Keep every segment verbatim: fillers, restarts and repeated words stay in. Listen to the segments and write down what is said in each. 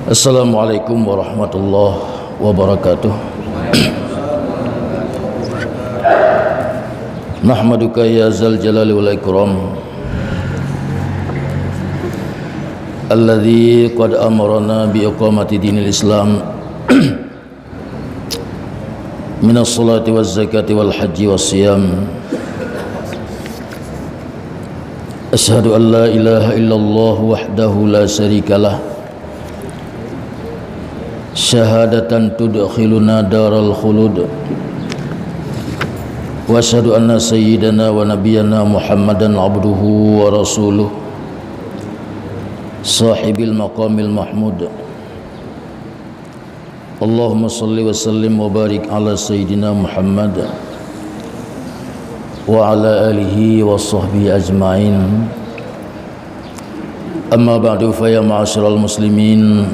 Assalamualaikum warahmatullahi wabarakatuh. Nahmaduka ya zal jalali wal ikram, alladzi qad amarana bi iqamati dinil Islam, minas salati waz zakati wal hajji was siyam. Asyhadu an la ilaha illallah wahdahu la syarikalah, syahadatan tudkhiluna daral khulud. Wa asyhadu anna sayyidana wa nabiyyana Muhammadan abduhu wa rasuluh, sahibil maqamil mahmud. Allahumma shalli wa sallim wa barik ala sayyidina Muhammad wa ala alihi wa sahbihi ajma'in. Amma ba'du, fa ya ma'asyiral muslimin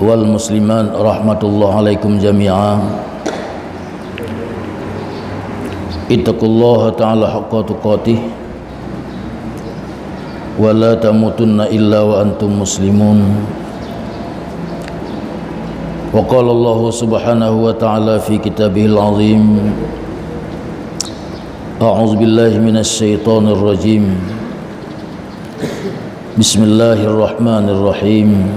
wal muslimat, rahmatullah alaikum jami'a. Ittaqullaha ta'ala haqqa tuqatih, wa la tamutunna illa wa antum muslimun. Wa qala Allahu subhanahu wa ta'ala fi kitabihil azim, a'udzu billahi minasy syaithanir rajim. Bismillahirrahmanirrahim.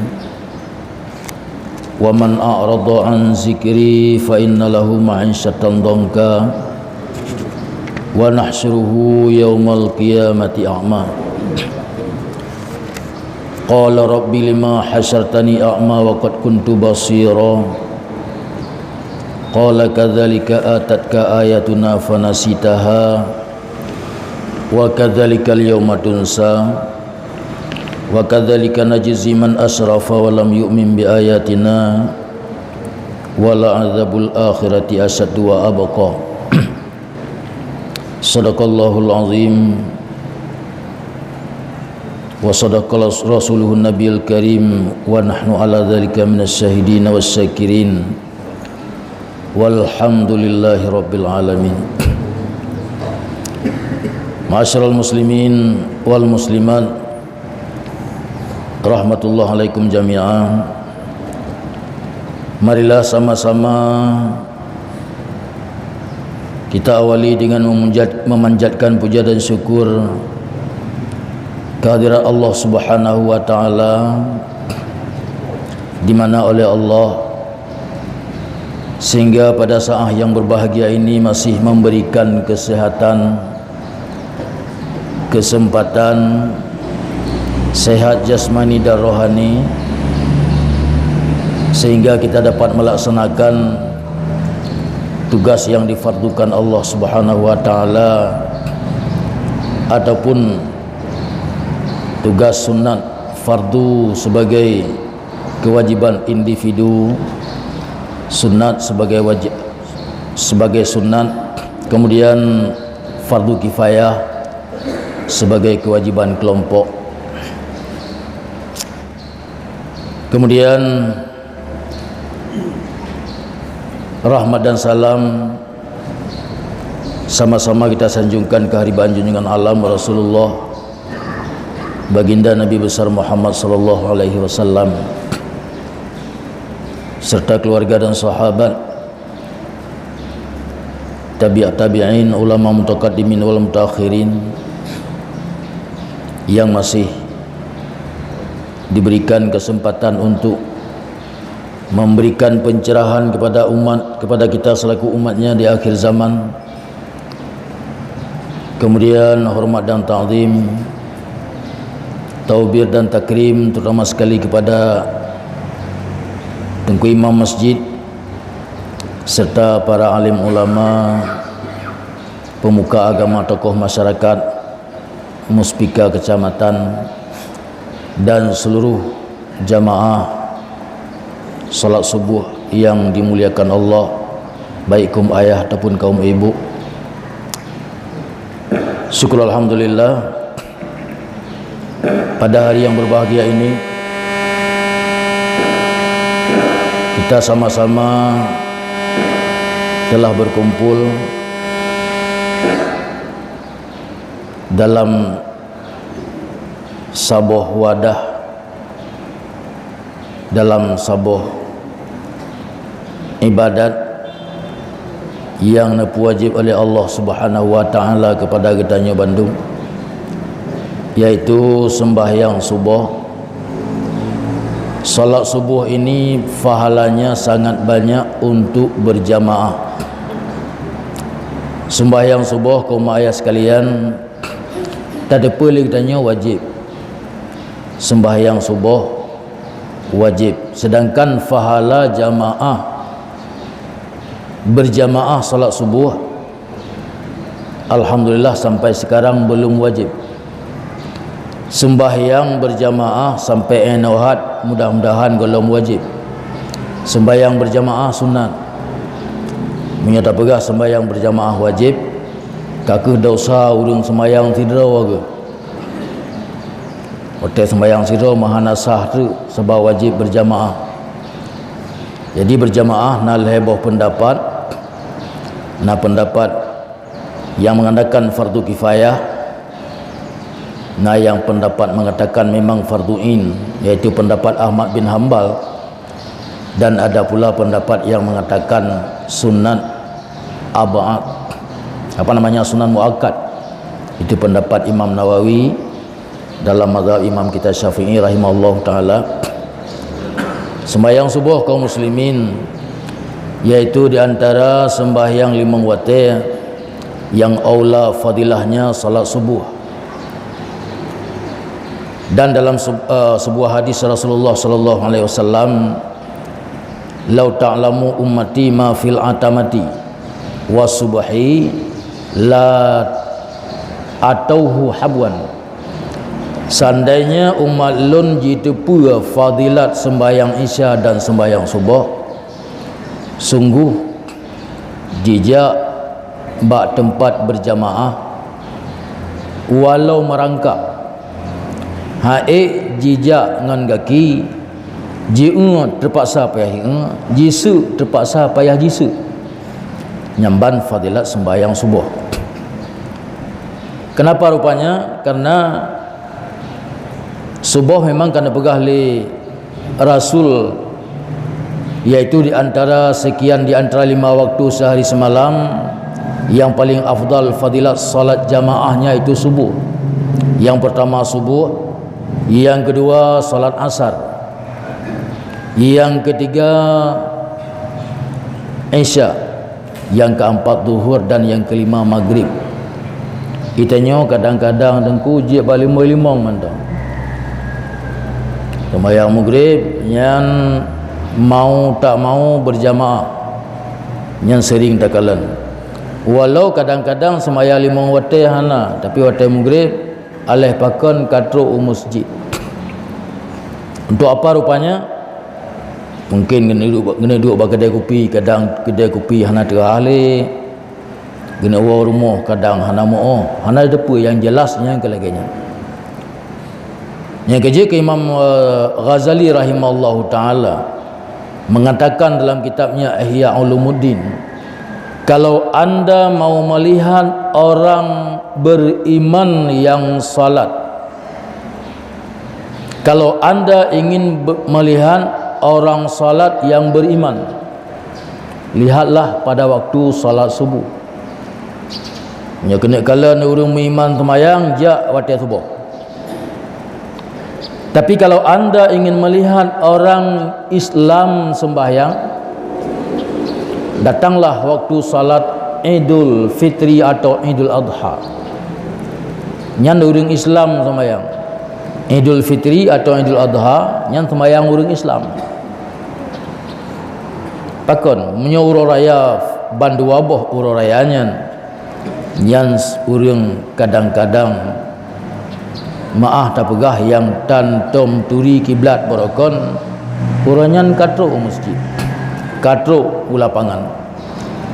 Wa man a'rada an zikri fa inna lahu ma'isyatan dhanka, wa nahsyuruhu yaumal qiyamati a'ma. Qala rabbi lima hasyartani a'ma wa qad kuntu basira. Qala kadzalika atatka ayatuna fanasitaha, wa kadzalikal yauma tunsa. Wa kadzalika najzi man asrafa wa lam yu'min bi ayatina, wa la adzabul akhirati asyaddu wa abqa. Sadaqallahul azim, wa sadaqa rasuluhun nabiyul karim, wa nahnu ala dzalika minasy syahidin wasy syakirin. Walhamdulillahi rabbil alamin. Ma'asyiral muslimin wal muslimat, rahmatullah alaikum jami'an. Marilah sama-sama kita awali dengan memunjat-, memanjatkan puja dan syukur kehadirat Allah Subhanahu wa Ta'ala, di mana oleh Allah sehingga pada saat yang berbahagia ini masih memberikan kesehatan, kesempatan sehat jasmani dan rohani, sehingga kita dapat melaksanakan tugas yang difardukan Allah Subhanahu wa Ta'ala, ataupun tugas sunat, fardu sebagai kewajiban individu, sunat sebagai wajib, sebagai sunat, kemudian fardu kifayah sebagai kewajiban kelompok. Kemudian rahmat dan salam sama-sama kita sanjungkan kehariban junjungan alam Rasulullah, Baginda Nabi Besar Muhammad sallallahu alaihi wasallam, serta keluarga dan sahabat, tabi'ut tabi'in, ulama mutaqaddimin wal mutaakhirin yang masih diberikan kesempatan untuk memberikan pencerahan kepada umat, kepada kita selaku umatnya di akhir zaman. Kemudian hormat dan takzim, taubir dan takrim, terutama sekali kepada Teungku Imam Masjid serta para alim ulama, pemuka agama, tokoh masyarakat, muspika kecamatan, dan seluruh jamaah salat subuh yang dimuliakan Allah, baik kaum ayah ataupun kaum ibu. Syukur alhamdulillah, pada hari yang berbahagia ini kita sama-sama telah berkumpul dalam saboh wadah dalam saboh ibadat nyang neupeuwajéb oleh Allah Subhanahu wa Taala keupada geutanyoe bandum, yaitu seumbahyang suboh. Salat suboh ini pahalanya sangat banyak untuk berjamaah. Seumbahyang suboh, kaum ayah sekalian, tateupeue lé geutanyoe wajéb. Seumbahyang suboh wajéb, sedangkan pahala jamaah, berjamaah salat suboh, alhamdulillah, sampai sekarang belum wajéb. Seumbahyang berjamaah sampai inoe hat mudah-mudahan gohlom wajéb. Seumbahyang berjamaah sunat. Meunyoe tapeugah seumbahyang berjamaah wajéb, ka kheueh desya ureuëng seumbahyang sidroe geuh. Watée seumbahyang sidroe meuhana sah treuk sabab wajéb berjamaah. Jadi berjamaah na lhée boh peundapat. Na peundapat nyang mengatakan fardu kifayah, na nyang peundapat mengatakan memang fardu ain, yaitu peundapat Ahmad bin Hambal, dan ada pula peundapat nyang mengatakan sunat ab'ad, apa namanya, sunat muakkad. Itu peundapat Imam Nawawi dalam mazhab Imam kita Syafi'i rahimahullahu taala. Seumbahyang suboh kaum muslimin, yaitu di antara seumbahyang limong watée nyang aula fadilahnya salat suboh. Dan dalam sub-, eh, sebuah hadis Rasulullah sallallahu alaihi wasallam, "Lau ta'lamu ummati ma fil atamati wa subhi la atauhu habwan." Seandainya umat lôn jiteupeue fadilat seumbahyang Isya dan seumbahyang Suboh, sungguh jijak bak teumpat beujamaah walau meurangkak. Ha'ék jijak ngon gaki, jiéue teupaksa payah jiéue, jiseuk teupaksa payah jiseuk. Nyan ban fadilat seumbahyang Suboh. Kenapa rupanya? Karena Suboh memang ka neupeugah lé Rasul, yaitu di antara sekian di antara lima waktu sehari semalam, yang paling afdal fadilat salat jamaahnya itu Suboh. Yang pertama Suboh, yang kedua salat Asar, yang ketiga Isya, yang keempat Zuhur, dan yang kelima Maghrib. Geutanyoe kadang-kadang teungku jeuet bak limong-limong mantong. Seumbahyang Maghrib nyan mau tak mau beujamaah, nyan seuring takalon. Walau kadang-kadang seumbahyang limong watée hana, tapi watée Maghrib aléh pakon ka trok u meuseujid. Untuk apa rupanya? Mungkin geuneuk duek, geuneuk duek bak keudée kupi, kadang keudée kupi hana teuah lé. Geuneuk woe rumoh kadang hana meu-oh, hana teupeue nyang jelas nyang keu lagée nyan. Nyang keujeuet keu Imam, eh, Ghazali rahimahullahu taala mengatakan dalam kitabnya Ihya Ulumuddin, kalau anda mau melihat orang beriman yang salat, kalau anda ingin be-, melihat orang salat yang beriman, lihatlah pada waktu salat Suboh. Nyoe keuneuk kalon ureuëng meuiman seumayang jak watée Suboh. Tapi kalau anda ingin melihat orang Islam sembahyang, datanglah waktu salat Idul Fitri atau Idul Adha. Nyan ureuëng Islam sembahyang. Idul Fitri atau Idul Adha, nyan sembahyang ureuëng Islam. Pakon, meunyoe uroe raya, ban dua boh uroe raya nyan, nyan ureuëng kadang-kadang meu'ah tapeugah nyang tan tom turi kiblat barokon, uroe nyan ka trok u meuseujid, ka trok u lapangan.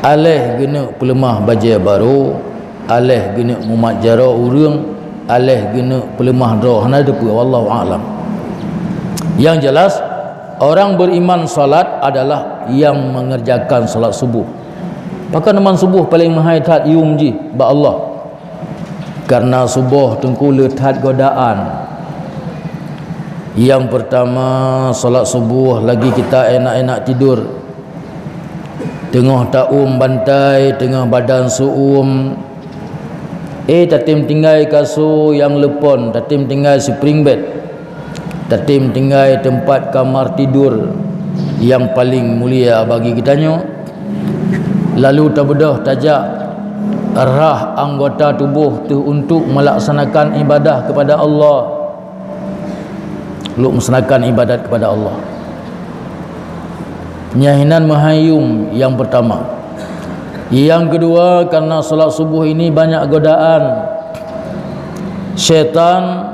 Aléh geuneuk peuleumah bajée barô, aléh geuneuk mumat jaroe ureuëng, aléh geuneuk peuleumah droe, hana teupeue, wallahu a'lam. Yang jelas, orang beriman salat adalah yang mengerjakan salat Suboh. Pakon teuma Suboh paléng meuhai that yum jih bak Allah. Karena Suboh teungku le that godaan. Nyang peurtama, salat suboh lagi kita enak-enak tidur. Teungoh ta-uem bantai, teungoh badan seu-uem. Eh, tatem tinggai kasô nyang leupon, tatem tinggai spring bed. Tatem tinggai teumpat kamar tidur nyang paleng mulia bagi geutanyoe. Lalu tabeudôh tajak rhah anggota tuboh teuh untuk melaksanakan ibadah kepada Allah. Lok melaksanakan ibadat kepada Allah. Nyan hinan meuhayum nyang peurtama. Nyang keudua, karena salat suboh ini banyak godaan. Syaitan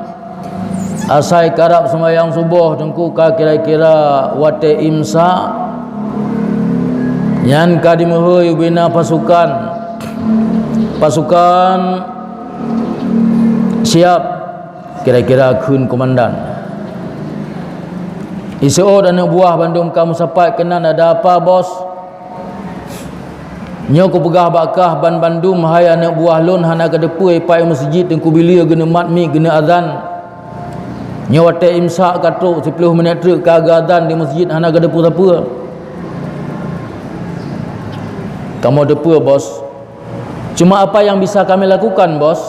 asai karab seumayang suboh teungku ka kira-kira watée imsak, nyan ka dimeuhôi ubena pasukan. Pasukan siap, kira-kira kheun komandan. Iseuôt aneuk buah bandum ka meusapat keunan, "Ada apa, Bos?" "Nyoe kupeugah bak kah ban bandum, hai aneuk buah lôn, hana kateupeue ipai meuseujid teungku bileue geuneumat mi geuneuk azan. Nyoe watée imsak ka trok, siplôh minét treuk ka geuazan di meuseujid hana kateupeue sapeue." "Kamoe teupeue, Bos. Cuma apa yang bisa kami lakukan, Bos?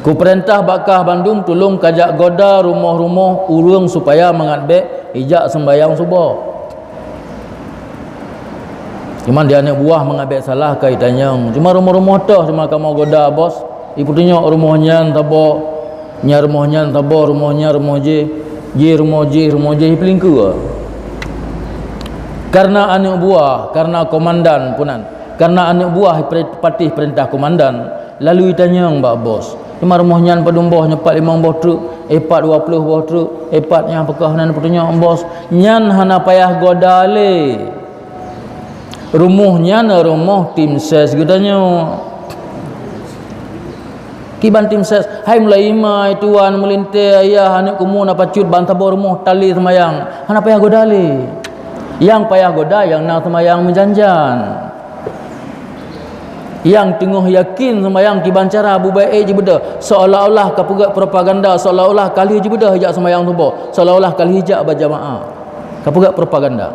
Kupeurintah bak kah bandum tulông kajak goda rumoh-rumoh ureuëng supaya mangat bék ijak seumbayang suboh." Cuma di aneuk buah mangat bék salah ka itanyong. Cuma rumoh-rumoh toh cuma kamoe goda, Bos. Ipeutunyok rumoh nyan saboh, nyan rumoh nyan saboh, rumoh nyan rumoh jih, jih rumoh jih, rumoh jih, ipeuliengkeue. Karena aneuk buah, karena komandan peunan. Karena aneuk buah pre-, patéh peurintah komandan, lalu itanyong bak bos. Cuma rumoh nyan padum boh, nyoe pat limong boh treuk, eh pat dua ploh boh treuk, eh pat nyan peukah nan peutunyok bos. Nyan hana payah goda lé. Rumoh nyan rumoh tim ses geutanyoe. Kiban tim ses, "Hai mulai imai, tuan, meulintée, ayah, aneuk kumu na pacut ban saboh rumoh tali seumayang." Hana payah goda lé. Nyang payah goda nyang na seumayang meujan-jan. Nyang teungoh yakin seumayang kiban cara bubai ék jibeudôh, seolah-olah ka peugét propaganda, seolah-olah ka lheueh jibeudôh jak seumayang suboh, seolah-olah ka lheueh jak bajamaah. Ka peugét propaganda.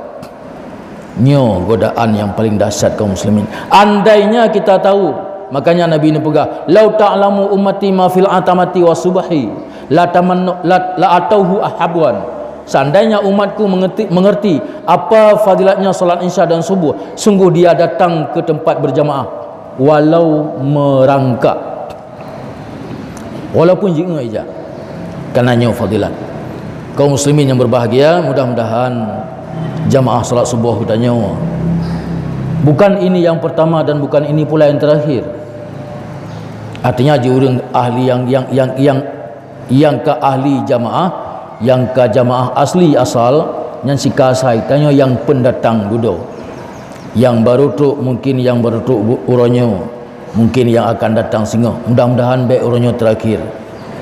Nyoe godaan nyang paleng dahsyat kaum muslimin. Andainya kita tahu, makanya Nabi neupeugah, "Lau ta'lamu ummati ma fil atamati wa subhi, la tamannu, la, la atauhu ahabwan." Seandainya umatku mengerti, mengerti apa fadilatnya salat Isya dan Subuh, sungguh dia datang ke tempat berjamaah walau merangkak. Walaupun jiék ijak. Karena nyoe fadilat. Kaum muslimin yang berbahagia, mudah-mudahan jamaah salat suboh geutanyoe, bukan ini yang pertama dan bukan ini pula yang terakhir. Artinya, ji ureuëng ahli yang, yang, yang, yang, yang ka ahli jamaah, yang ka jamaah asli asal, nyan sika asai, tanyoe nyang pendatang dudoe. Nyang baru trok, mungkin nyang baru trok bu-, uroe nyoe. Mungkin nyang akan datang singoh, mudah-mudahan bék uroe nyoe terakhir.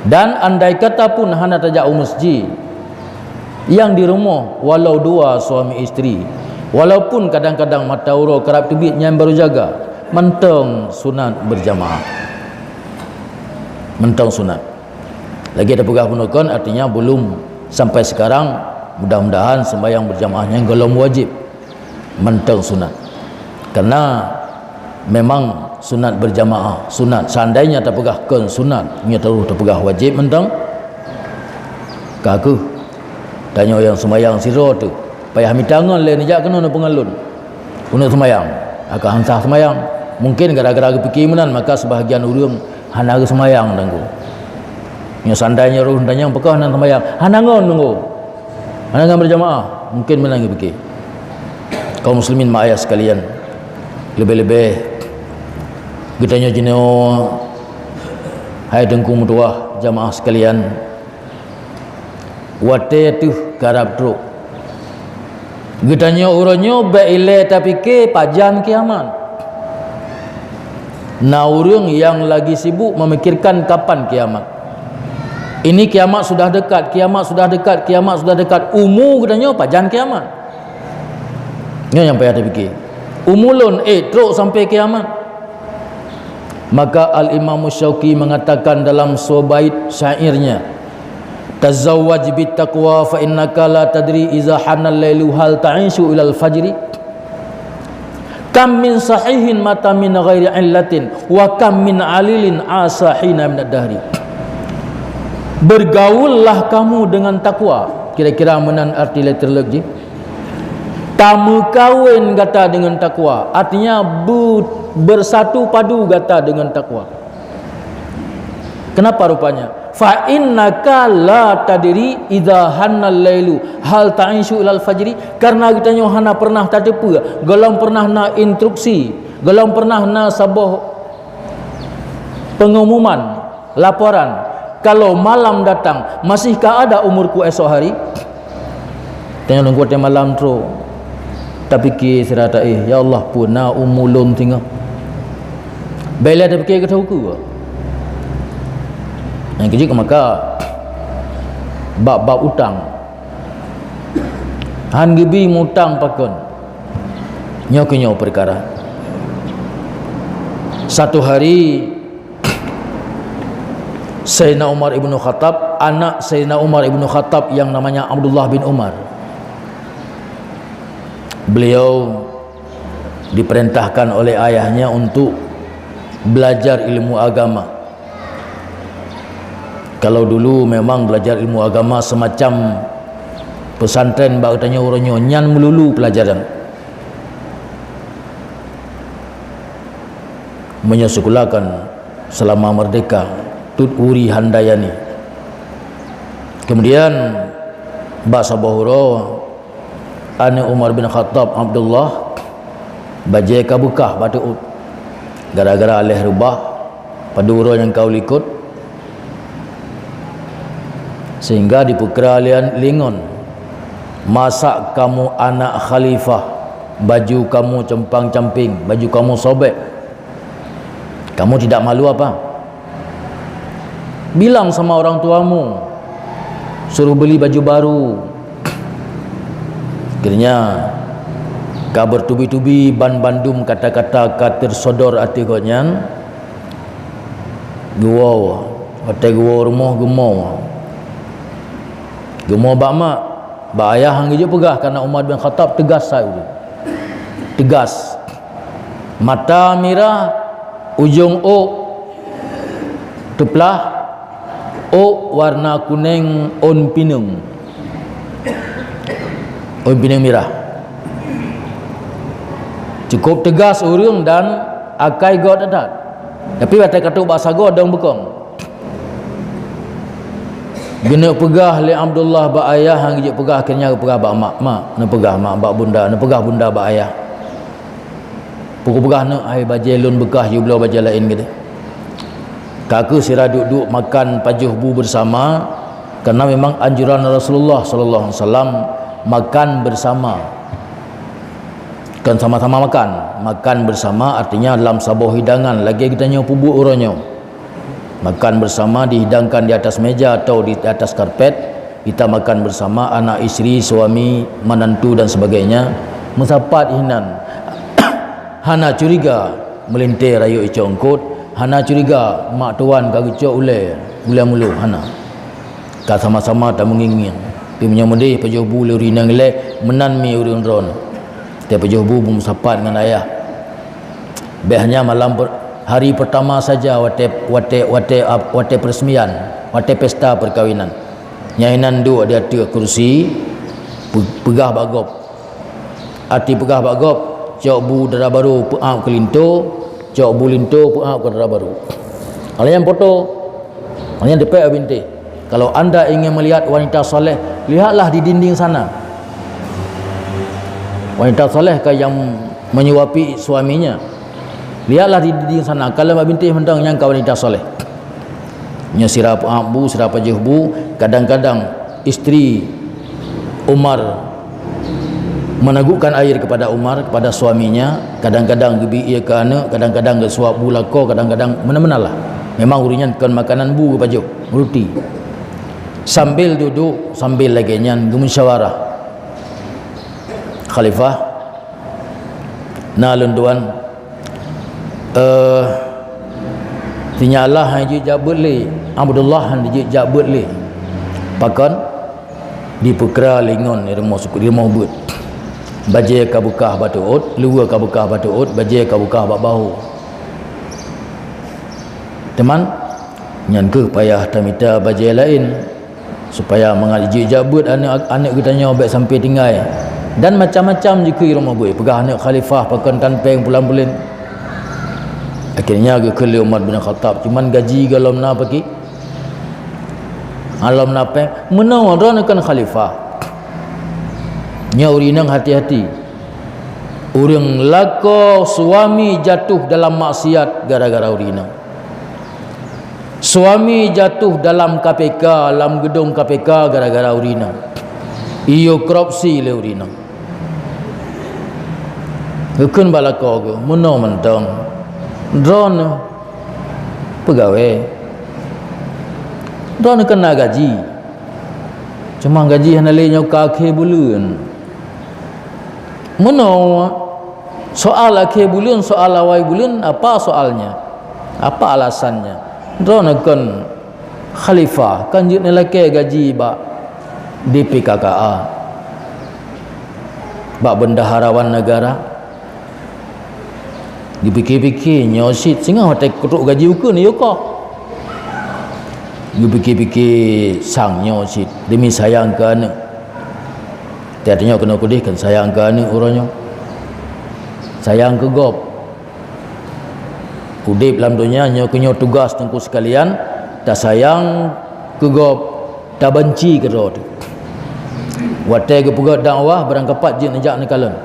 Dan andai kata pun hana tajak u masjid, nyang di rumoh walau dua suami isteri, walaupun kadang-kadang mata uroe karab teubiet nyan baru jaga, mantong sunat berjamaah. Mantong sunat. Lagi ada peugah pun kon, artinya belum sampai sekarang, mudah-mudahan sembahyang berjamaah nyan golom wajib. Mantong sunat. Karena memang sunat berjamaah, sunat. Seandainya tapeugah kon sunat, nyoe taruh tapeugah wajib mantong. Ka kheueh. Tanyoe nyang seumayang sidroe teuh, payah mita ngon lé neujak keunoe neupeungon lôn. Keuneuk seumayang, akan han sah seumayang. Mungkin gara-gara geupike meunan, maka sebahagian ureuëng hana geuseumayang, Teungku. Nyoe seandainya roh tanyong peukah nan seumayang, hana ngon, Teungku. Hana ngon berjamaah, mungkin meunan geupike. Kaum muslimin mak ayah sekalian, leubeh-leubeh geutanyoe jinoe, hai Teungku meutuwah jamaah sekalian, watée teuh karab trok. Geutanyoe uroe nyoe bék ilée tapike pajan kiamat. Na ureuëng nyang lagi sibuk memikirkan kapan kiamat. Ini kiamat sudah dekat, kiamat sudah dekat, kiamat sudah dekat. Umu geutanyoe pajan kiamat. Nyoe nyang payah tapike. Umu lôn ék trok sampai kiamat. Maka Al-Imam Syauqi mengatakan dalam sebuah bait syairnya, "Tazawwaj bit taqwa fa innaka la tadri iza hanal lailu hal ta'ishu ilal fajri. Kam min sahihin mata min ghairi illatin, wa kam min alilin asa hina minad dahri." Bergaullah kamu dengan takwa. Kira-kira meunan arti leuteurleuk jih. Tameukawen gata dengan takwa, artinya bu-, bersatu padu gata dengan takwa. Kenapa rupanya? "Fa innaka la tadri idza hannal lailu hal ta'ishu ilal fajri." Karena geutanyoe hana pernah tateupeue, gohlom pernah na instruksi, gohlom pernah na saboh pengumuman, laporan, kalau malam datang, masihkah ada umurku esok hari? Teunyang lôn watée malam trok, tapike sira taéh, "Ya Allah, peue na umu lôn singoh?" Bela tapike keu teuku. Nyang keujeuet maka bab-bab utang. Han geubi mutang pakon. Nyoe keuh nyoe peukara. Satu hari, Sayyidina Umar ibnu Khattab, anak Sayyidina Umar ibnu Khattab yang namanya Abdullah bin Umar, beliau diperintahkan oleh ayahnya untuk belajar ilmu agama. Kalau dulu memang belajar ilmu agama semacam pesantren bak geutanyoe uroe nyoe, nyan meululu pelajaran. Meunyoe sikula kan selama merdeka, Tut Wuri Handayani. Kemudian bak saboh uroe, aneuk Umar bin Khattab, Abdullah, bajée ka beukah bak teuôt. Gara-gara lheueh reubah, padub uroe nyang ka u likot, sehingga dipeukra lé lingon, "Masa kamu anak khalifah, baju kamu compang-camping, baju kamu sobek? Kamu tidak malu apa? Bilang sama orang tuamu, suruh beli baju baru." Akhirnya, ka bertubi-tubi ban bandum kata-kata ka teusodor ateueh gobnyan, geuwoe, watée geuwoe rumoh geumoe. Geumoe bak mak, bak ayah han geujeuet peugah, karena Umar bin Khattab teugas that ureuëng. Teugas. Mata mirah, ujong ôk teuplah, ôk warna kuneng, ôn pineung. Ôn pineung mirah. Cukup teugas ureuëng dan akai göt that. Tapi watée ka trok bak sagoe dong beukong. Geuneuk peugah lé Abdullah bak ayah, han geujeuet peugah, akhirnya geupeugah bak mak, "Mak, neupeugah mak bak bunda, neupeugah bunda bak ayah. Peue kupeugah neuk hai bajée lôn beukah yue bloe bajée laén geude." Ka kheueh sira duek-duek makan pajoh bu bersama, karena memang anjuran Rasulullah sallallahu alaihi wasallam makan bersama. Bukan sama-sama makan. Makan bersama artinya lam saboh hidangan, lagée geutanyoe peubuet uroe nyoe. Makan bersama dihidangkan di atas meja atau di atas karpet, kita makan bersama, anak isteri, suami, menantu dan sebagainya, meusapat hinan. Hana curiga, meulintée rayeuk icok eungkot, hana curiga, mak tuan ka geucok ulée, ulée mulo, hana. Ka sama-sama tameungieng-ngieng. Tapi meunyoe meudeh pajoh bu lé ureuëng inong ilée, meunan mi ureuëng droeneuh. Teupajoh bu beumeusapat ngon ayah. Beh hanya malam per-, hari pertama saja watée, watée, watée, ap-, watée peresmian, watée pesta perkawinan. Nyan inan duek di ateueh kursi, pe-, peugah bak gob. Arti peugah bak gob, cok bu dara barô peuab keu linto, cok bu linto peuab keu dara barô. Hal nyan poto, hal nyan teupek bintéh. Kalau anda ingin melihat wanita soleh, lihatlah di dinding sana. Wanita soleh ka yang menyuapi suaminya. Lihatlah di dinding sana, kalau mak bintéh mantong nyang ka wanita soleh. Nyoe sira peuab bu, sira pajoh bu, kadang-kadang isteri Umar menegukkan air kepada Umar, kepada suaminya, kadang-kadang geubri ie keu aneuk, kadang-kadang geusuap bu lakoe, kadang-kadang meunan-meunan lah. Memang ureuëng nyan kon makanan bu geupajoh, ruti. Sambil duduk, sambil lagée nyan geumusyawarah. Khalifah, na lôn tuan, eh, sinyalah hana jeuet jak beuet lé, Abdullah hana jeuet jak beuet lé. Pakon? Dipeukra lé ngon di rumoh suku, di rumoh beuet. Bajée ka beukah bak teuôt, luweue ka beukah bak teuôt, bajée ka beukah bak bahô. Teuma, nyan kheueh payah tamita bajée laén, supaya mangat jijak beuet aneuëk, aneuëk geutanyoe bék sampoe tinggai. Dan macam-macam jikheun rumoh beuet, peugah aneuëk khalifah pakon tan péng pulan-pulan. Akhirnya geukheun lé Umar bin Khattab, cuman gaji gohlom na paki. Gohlom na péng, meunoe droeneuh kon khalifah. Nyoe ureuëng inong hati-hati. Ureuëng lakoe suami jatuh dalam maksiat gara-gara ureuëng inong. Suami jatuh dalam K P K, lam geudong K P K gara-gara ureuëng inong. Iyue korupsi lé ureuëng inong. Geukheun bak lakoe geuh, meunoe mantong. Droeneuh peugawée. Droeneuh keuneuk gaji. Cuma gaji hana lé nyoe ka akhé buleuen. Meunoe, soal akhé buleuen, soal awai buleuen, apa soalnya? Apa alasannya? Droeneuh kon khalifah, kan jeuet neulakée gaji bak D P K K A, bak bendaharawan negara. Geupike-pike nyoe cit, singoh watée keutrok gaji ukeue neuyue koh. Geupike-pike sang nyoe cit demi sayang keu aneuëk. Tieb-tieb nyoe keunoe keudeh kan sayang keu aneuëk uroe nyoe. Sayang keu gob. Udeb lam donya nyoe keuh nyoe tugas teungku sekalian, tasayang keu gob, tabanci keudroe teuh. Watée geupeugét dakwah, barangkapat jeuet neujak neukalon.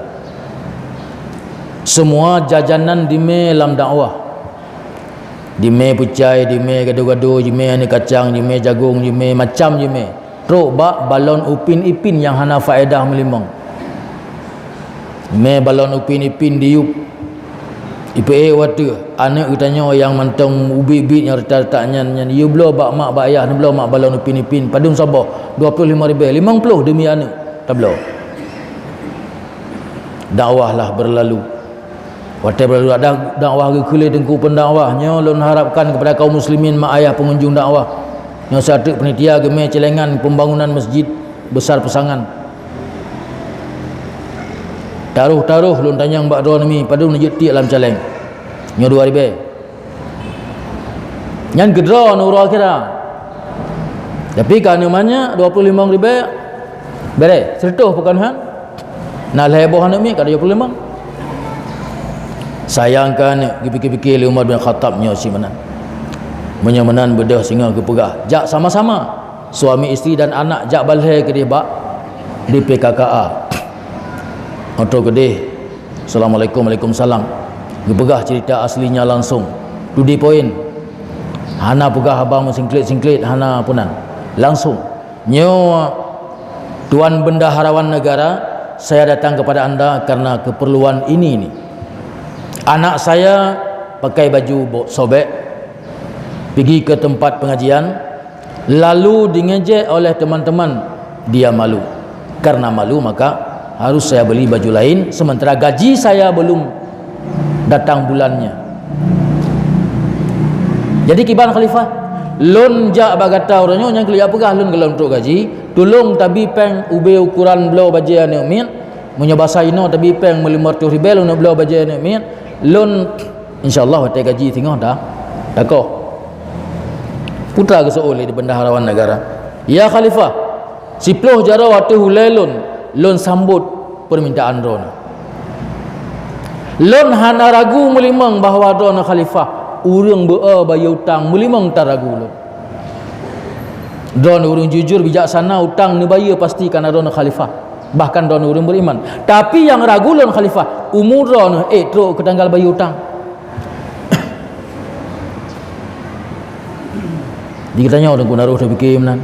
Semua jajanan jimé lam dakwah. Jimé peucai, jimé gado-gado, jimé aneuëk kacang, jimé jagong, jimé macam jimé. Trok bak balon upin ipin nyang hana faedah meulimong. Mé balon upin ipin diyueb. Ipeuék watée aneuëk geutanyoe nyang mantong ubit-ubit nyang retak-retak nyan, nyan yue bloe bak mak bak ayah, neubloe mak balon upin ipin, padum saboh, dua puluh lima ribée, limong ploh demi aneuëk tabloe. Dakwahlah berlalu. Watée berlalu dak-, dakwah geukheun lé teungku pendakwah, nyoe lôn harapkan kepada kaum muslimin mak ayah pengunjung dakwah. Nyoe sateuk panitia geumé celengan pembangunan masjid besar Peusangan. Taroh-taroh lôn tanyong bak droeneuh mi, padum neujeuet tiek lam caleng. Nyoe dua ribée. Nyan keudroe neuroe kira. Tapi ka aneuëk manyak dua puluh limong ribée, bereh, seureutôh pakon han. Na lhée boh aneuëk miet ka dua puluh limong. Sayang keu aneuëk, geupike-pike lé Umar bin Khattab nyoe si meunan. Meunyoe meunan beudôh singoh geupeugah, jak sama-sama. Suami istri dan anak jak balhée keudeh bak D P K K A. Oto keudeh, "Assalamualaikum." "Waalaikumsalam." Geupeugah cerita aslinya langsung. To the point. Hana peugah haba meusingklet-singklet, hana peunan. Langsung. "Nyoe Tuan Bendaharawan Negara, saya datang kepada anda karena keperluan ini, ini. Anak saya pakai baju bo-, sobek, pergi ke tempat pengajian, lalu diejek oleh teman-teman, dia malu. Karena malu, maka harus saya beli baju lain, sementara gaji saya belum datang bulannya." Jadi kiban khalifah, "Lôn jak bak gata uroe nyoe nyang keuliak peugah lôn gohlom trok gaji, tulông tabi péng ubé ukuran bloe bajée aneuëk miet, meunyoe basa inoe tabi péng meulimong reutôh ribée lôn bloe bajée aneuëk miet, lôn, insya Allah watée gaji singoh ta-, takoh." Putra geuseuôt lé di bendaharawan negara, "Ya khalifah, siploh jaroe ateueh ulée lôn, lôn sambot peumintaan droeneuh. Lôn hana ragu meulimong bahwa droeneuh khalifah, ureuëng beu-o bayeue utang meulimong tan ragu lôn. Droeneuh ureuëng jujur bijaksana, utang neubayeue pasti karena droeneuh khalifah. Bahkan droeneuh ureuëng beriman. Tapi nyang ragu lôn khalifah, umu droeneuh ék trok keu tanggal bayeue utang." Di geutanyoe teungku na roh tapike meunan.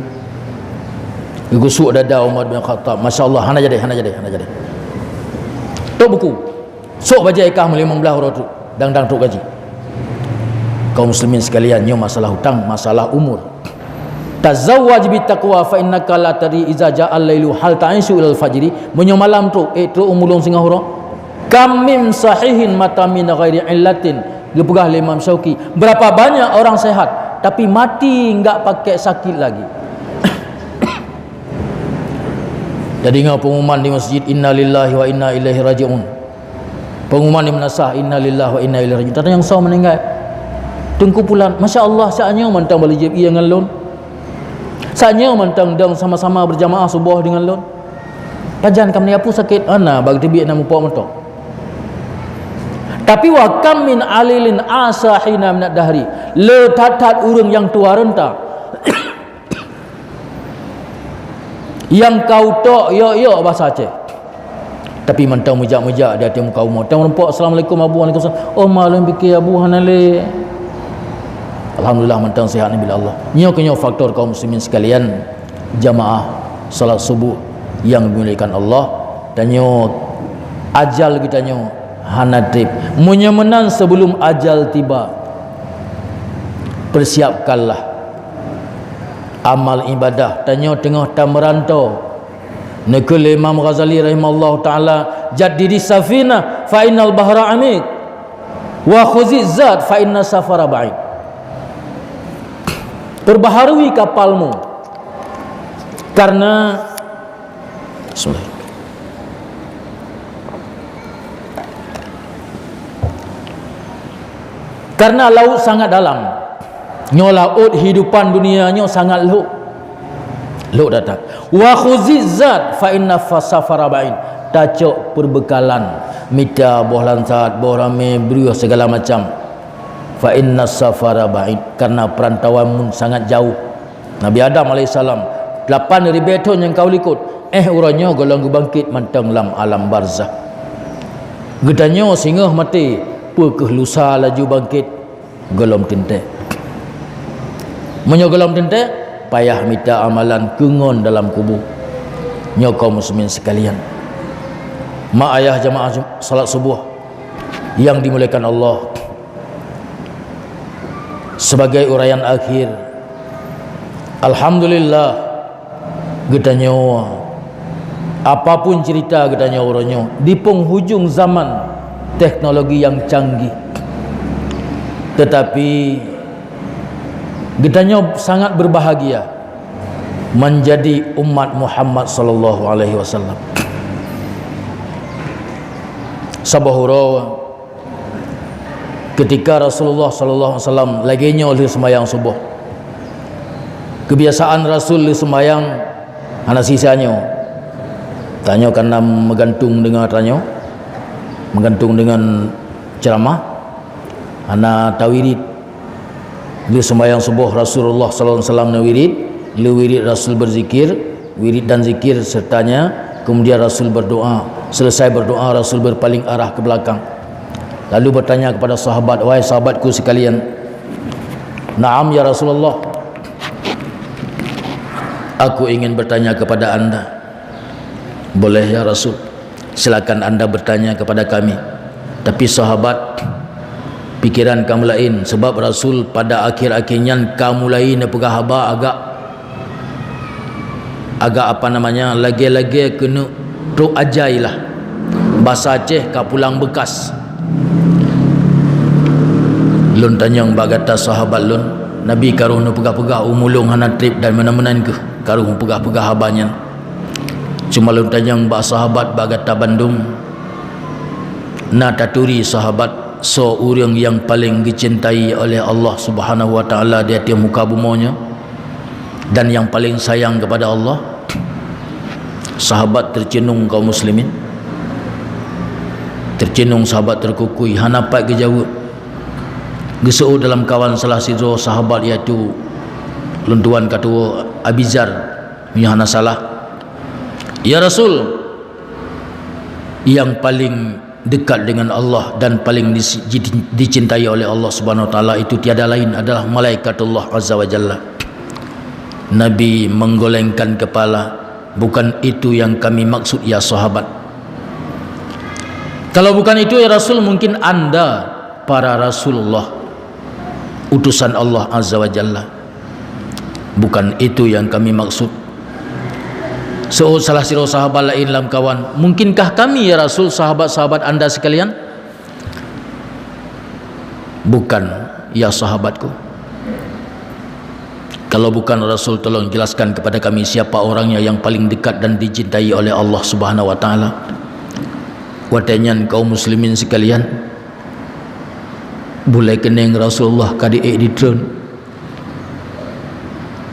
Geugusuk dada Umar bin Khattab. Masya Allah, hana jadi, hana jadi, hana jadi. Tok buku. Sok bajée kah meulimong blaih uroe tu, dang-dang trok gaji. Kaum muslimin sekalian, nyoe masalah hutang, masalah umur. "Tazawwaj bit taqwa fa innaka la tadri iza ja'al lailu hal ta'ishu ilal fajri." Meunyoe malam trok, ék trok umulong singoh uroe. "Kam min sahihin mata min ghairi illatin." Geupeugah lé Imam Syauqi, berapa banyak orang sehat, tapi mati enggak pakai sakit lagi. Tadeungoe pengumuman di masjid, "Innalillahi wa inna ilaihi raji'un." Pengumuman di meunasah, "Innalillahi wa inna ilaihi raji'un." Tatanyong soe meuninggai. Teungku Pulan, masya Allah, saat nyoe mantong bak lheueh jép ie ngon lôn. Saat nyoe mantong dong sama-sama berjamaah suboh deungon lôn. Pajan kamoe nyan peue sakét? Hana, bak teubiet na mupok mantong. Tapi wa kam min alilin asa hina minad dahri. Le that-that ureuëng nyang tuha reunta. Nyang ka utok yok-yok basa Aceh. Tapi mantong meujak-meujak di ateueh muka umoe. Tang rumpok, "Assalamualaikum Abu." "Waalaikumsalam." "Oh, ma lôn pike Abu hana lé." Alhamdulillah mantong sihat neubi Allah. Nyoe keuh nyoe faktor kaum muslimin sekalian, jamaah salat subuh yang dimuliakan Allah. Tanyoe ajal geutanyoe hana treb. Meunyoe meunan sebelum ajal tiba, persiapkanlah amal ibadah. Tanyoe teungoh tameuranto. Neukheun lé Imam Ghazali rahimahullahu taala, "Jaddidi safina fa innal bahra amik, wa khuzi zad fa inna safara ba'id." Perbaharui kapalmu, karena, bismillah. Karena laut sangat dalam. Nyoe laôt hidupan dunia nyoe sangat lhok. Lhok that-that. "Wa khuzi zad fa inna safara ba'id." Tacok peubeukalan, mita boh lansat, boh ramé, breueh, segala macam. "Fa inna safara ba'id," karena perantauan mun sangat jauh. Nabi Adam alaihissalam, lapan ribée thon nyang ka u likot, éh uroe nyoe gohlom geubangkét mantong lam alam barzah. Geutanyoe singoh maté, peu kheueh lusa laju bangkét? Gohlom teuntée. Meunyoe gohlom teuntée, payah mita amalan keu ngon dalam kubu. Nyoe kaum muslimin sekalian, ma ayah jamaah salat subuh yang dimuliakan Allah, sebagai uraian akhir, alhamdulillah, geutanyoe, apapun cerita geutanyoe uroe nyoe, di penghujung zaman teknologi yang canggih, tetapi geutanyoe sangat berbahagia menjadi umat Muhammad sallallahu alaihi wasallam. Saboh uroe, ketika Rasulullah sallallahu alaihi wasallam lagée nyoe lheueh seumayang suboh, keubiasaan Rasul lheueh seumayang hana sisa nyoe. Tanyoe kana meugantung deungon tanyoe, meugantung deungon ceramah, hana tawirid. Lheueh seumayang suboh Rasulullah sallallahu alaihi wasallam neuwirid, lheueh wirid Rasul berzikir, wirid dan zikir sertanya, kemudian Rasul berdoa. Selesai berdoa, Rasul berpaling arah ke belakang. Lalu bertanya kepada sahabat, "Wahai sahabatku sekalian." "Naam, ya Rasulullah." "Aku ingin bertanya kepada Anda." "Boleh, ya Rasul. Silakan Anda bertanya kepada kami." Tapi sahabat, pikiran kamoe laén, sebab Rasul pada akhir-akhir nyan ka mulai neupeugah haba agak, agak apa namanya, lagée-lagée keuneuk trok ajai lah. Basa Aceh ka pulang beukas. Lôn tanyong bak gata sahabat lôn, Nabi ka roh neupeugah-peugah, umu lôn hana treb dan meunan-meunan kheueh ka roh neupeugah-peugah haba nyan. Cuma lôn tanyong bak sahabat, bak gata bandum, na taturi sahabat, soe ureuëng nyang paleng geucintai oleh Allah Subhanahu wa Taala di ateueh muka bumoe nyoe dan nyang paleng sayang kepada Allah? Sahabat tercenung kaum muslimin. Tercenung sahabat, terkukui, hana pat geujaweueb. Geuseuôt dalam kawan salah sidroe sahabat, yaitu lôn tuan ka tuwoe Abi Zar, meunyoe hana salah. "Ya Rasul, nyang paleng dekat dengan Allah dan paleng di-, di-, dicintai oleh Allah Subhanahu wa Taala itu tiada lain adalah malaikatullah Azza wa Jalla." Nabi menggolengkan kepala, "Bukan itu yang kami maksud, ya sahabat." "Kalau bukan itu, ya Rasul, mungkin Anda para Rasulullah, utusan Allah Azza wa Jalla." "Bukan itu yang kami maksud." Seuôt salah sidroe sahabat laén lam kawan, "Mungkinkah kami, ya Rasul, sahabat-sahabat Anda sekalian?" "Bukan, ya sahabatku." Kalau bukan Rasul, tolong jelaskan kepada kami siapa orangnya yang paling dekat dan dicintai oleh Allah Subhanahu wa Taala. Watée nyan, kaum muslimin sekalian, bulée keunéng Rasulullah ka di-ék di treun.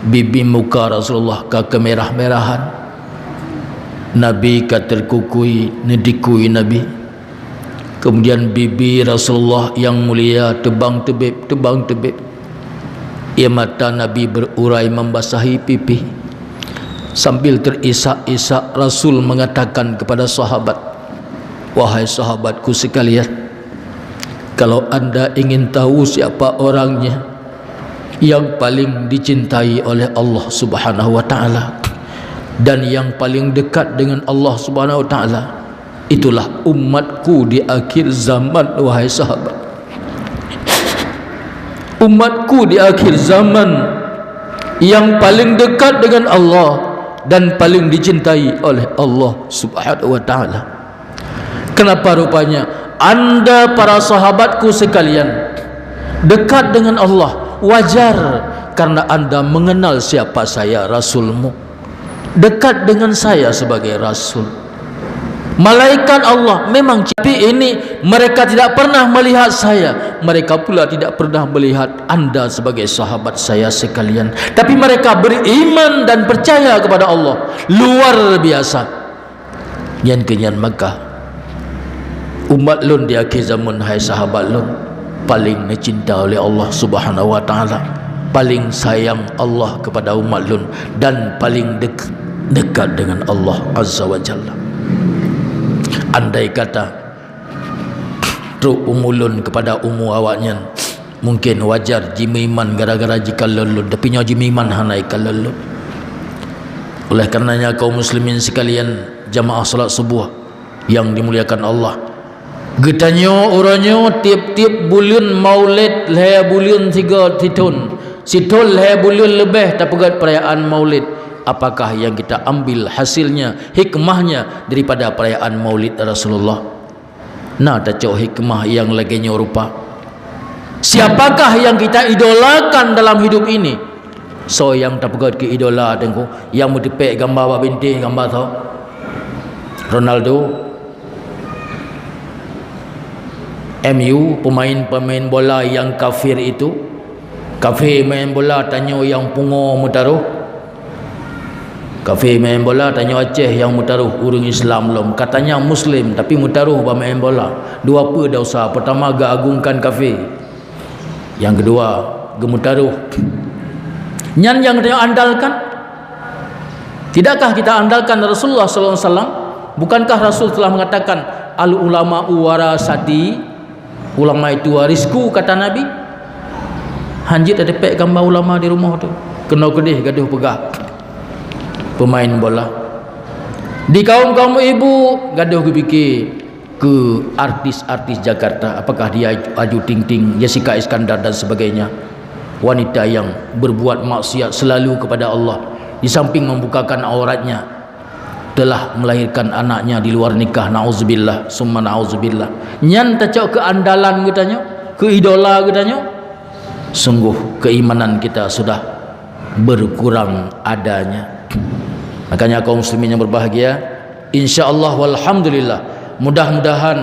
Bibi muka Rasulullah ka keumirah-mirahan. Nabi ka teukukui, neudikui Nabi. Kemudian bibi Rasulullah yang mulia teubang teubeb, teubang teubeb. Ie mata Nabi berurai membasahi pipi. Sambil terisak-isak, Rasul mengatakan kepada sahabat, "Wahai sahabatku sekalian, kalau anda ingin tahu siapa orangnya yang paling dicintai oleh Allah Subhanahu wa Taala dan yang paling dekat dengan Allah Subhanahu wa Taala, itulah umatku di akhir zaman, wahai sahabat. Umatku di akhir zaman yang paling dekat dengan Allah dan paling dicintai oleh Allah Subhanahu wa Taala." Kenapa rupanya? Anda, para sahabatku sekalian, dekat dengan Allah, wajar karena anda mengenal siapa saya, Rasulmu. Dekat dengan saya sebagai Rasul. Malaikat Allah memang, tapi ini mereka tidak pernah melihat saya. Mereka pula tidak pernah melihat anda sebagai sahabat saya sekalian. Tapi mereka beriman dan percaya kepada Allah. Luar biasa. Nyan keuh nyan maka umat lôn di akhé zaman, hai sahabat lôn, paléng neucinta oleh Allah Subhanahu wa Taala, paléng sayang Allah kepada umat lôn, dan paléng dek-, dekat dengan Allah Azza wa Jalla. Andai kata trok umu lôn kepada umu awaknyan, mungkin wajar jimeuiman gara-gara jikalon lôn, tapi nyoe jimeuiman hana ikalon lôn. Oleh karenanya, kaum muslimin sekalian, jamaah salat subuh yang dimuliakan Allah, geutanyoe uroe nyoe tiep-tiep buleuen Maulid lhée buleuen sigo sithon, sithon lhée buleuen leubeh tapeugét perayaan Maulid. Apakah yang kita ambil hasilnya, hikmahnya daripada perayaan Maulid Rasulullah? Na tacok hikmah nyang lagée nyoe rupa. Siapakah yang kita idolakan dalam hidup ini? Soe nyang tapeugét keu idola, Teungku? Nyang meuteupeue gamba bak bintéh, gamba soe? Ronaldo. M U, pemain-pemain bola yang kafir itu. Kafé main bola, tanyoe nyang pungo meutaroh. Kafé main bola, tanyoe Aceh nyang meutaroh ureuëng Islam lom. Katanya Muslim, tapi meutaroh bak main bola. Dua peue desya, pertama geuagungkan kafé. Yang kedua, geumeutaroh. Nyan nyang tanyoe andalkan. Tidakkah kita andalkan Rasulullah sallallahu alaihi wasallam? Bukankah Rasul telah mengatakan, "Al ulama warasati"? Ulama itu warisku, kata Nabi. Hanjeuet tateupek gamba ulama di rumoh tu. Keunoe keudeh gadoh peugah pemain bola. Di kaum-kaum ibu gadoh geupike keu artis-artis Jakarta, apakah dia Ayu Ting Ting, Jessica Iskandar dan sebagainya. Wanita yang berbuat maksiat selalu kepada Allah, di samping membukakan auratnya, telah melahirkan anaknya di luar nikah, nauzubillah, summa nauzubillah. Nyan tacok keu andalan geutanyoe, keu idola geutanyoe? Sungguh keimanan kita sudah berkurang adanya. Makanya, kaum muslimin yang berbahagia, insya Allah walhamdulillah, mudah-mudahan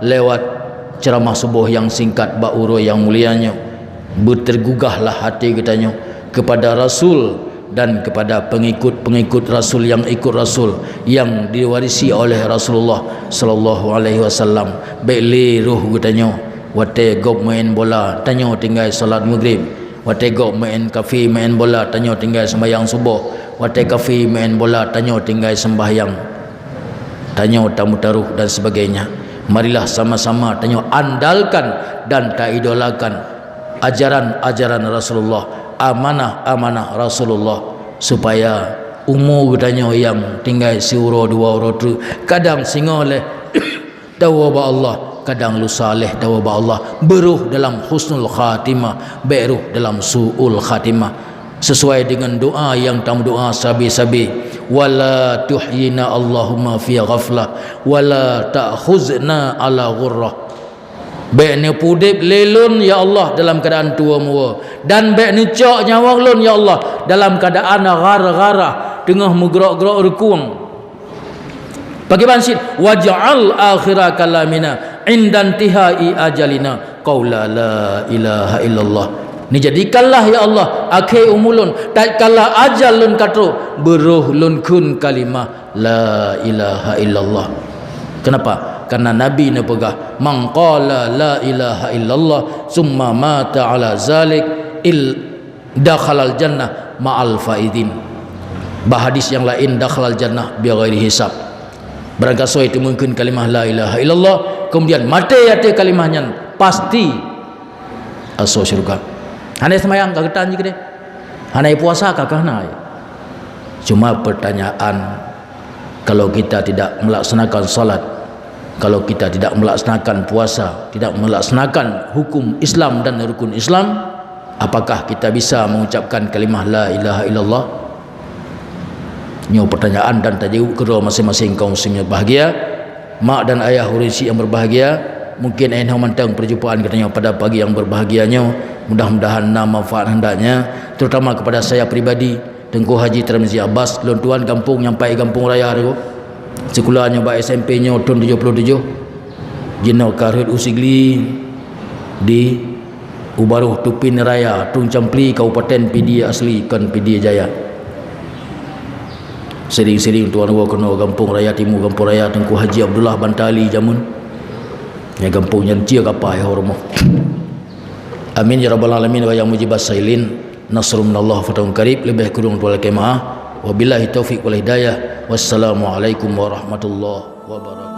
lewat ceramah suboh yang singkat bak uroe yang mulia nyoe, beuteugugahlah hati geutanyoe kepada Rasul dan kepada pengikut-pengikut Rasul yang ikut Rasul yang diwarisi oleh Rasulullah sallallahu alaihi wasallam. Bék lé roh geutanyoe watée gob main bola, tanyoe tinggai salat Maghrib. Watée gob main kafé main bola, tanyoe tinggai sembahyang suboh. Watée kafé main bola, tanyoe tinggai sembahyang. Tanyoe tameutaroh dan sebagainya. Marilah sama-sama tanyoe andalkan dan taidolakan ajaran-ajaran Rasulullah, amanah-amanah Rasulullah, supaya umu geutanyoe nyang tinggai siuroe dua uroe treuk, kadang singoh lé tawoe bak Allah, kadang lusa lé tawoe bak Allah, beuroh dalam husnul khatimah, bék roh dalam su'ul khatimah. Sesuai dengan doa nyang tameudoa sabe-sabe, "Wala tuhyina Allahumma fi ghaflah, wala ta'khuzna ala ghurrah." Bék neupudeb lé lôn, ya Allah, dalam keuadaan tuwoe muwoe, dan bék neucok nyawöng lôn, ya Allah, dalam keuadaan ghar-gharah, teungoh meugrok-grok reukueng. Pakriban cit, "Waj'al akhira kalamina 'inda intihai ajalina qaula la ilaha illallah." Neujadikanlah, ya Allah, akhé umu lôn, tatkala ajal lôn ka trok, beurôh lôn kheun kalimah la ilaha illallah. Kenapa? Karena Nabi neupeugah, "Man qala la ilaha illallah summa mata ala zalik il dakhalal jannah ma'al faizin." Bak hadis nyang laén, "Dakhalal jannah bighairi hisab." Barangkasoe teumeukeun kalimah la ilaha illallah, kemudian maté ateueh kalimah nyan, pasti asoe syeuruga. Hana seumayang, ka geutan jih keudeh. Hana puasa, ka, ka hana. Cuma pertanyaan, kalau kita tidak melaksanakan salat, kalau kita tidak melaksanakan puasa, tidak melaksanakan hukum Islam dan rukun Islam, apakah kita bisa mengucapkan kalimah la ilaha illallah? Nyoe pertanyaan dan tajaweueb keudroe masing-masing kaum muslimin bahagia. Mak dan ayah ureuëng syiek yang berbahagia, mungkin eh nyoe mantong perjumpaan geutanyoe pada pagi yang berbahagia nyoe. Mudah-mudahan na manfaat hendaknya, terutama kepada saya pribadi, Teungku Haji Tarmizi Abbas, lôn tuan gampông nyang pai Gampông Raya tu. Sikula nyoe bak S M P nyoe thon tujoh puluh tujoh. Jinoe ka rhot u Sigli di Ubaroh Tupin Raya, Tung Campli, Kabupaten Pidie asli, kon Pidie Jaya. Sering-sering tuan woe keunoe Gampông Raya Timu, Gampông Raya Teungku Haji Abdullah Bantali jameun. Ya, gampông nyan cie kapa ya hormoh. Amin ya rabbal alamin wa ya mujibas sailin. Nasrun minallah, fathun qarib, leubeh kureueng tuan lakée meu'ah. Wabillahi taufiq wal hidayah. Wassalamualaikum warahmatullahi wabarakatuh.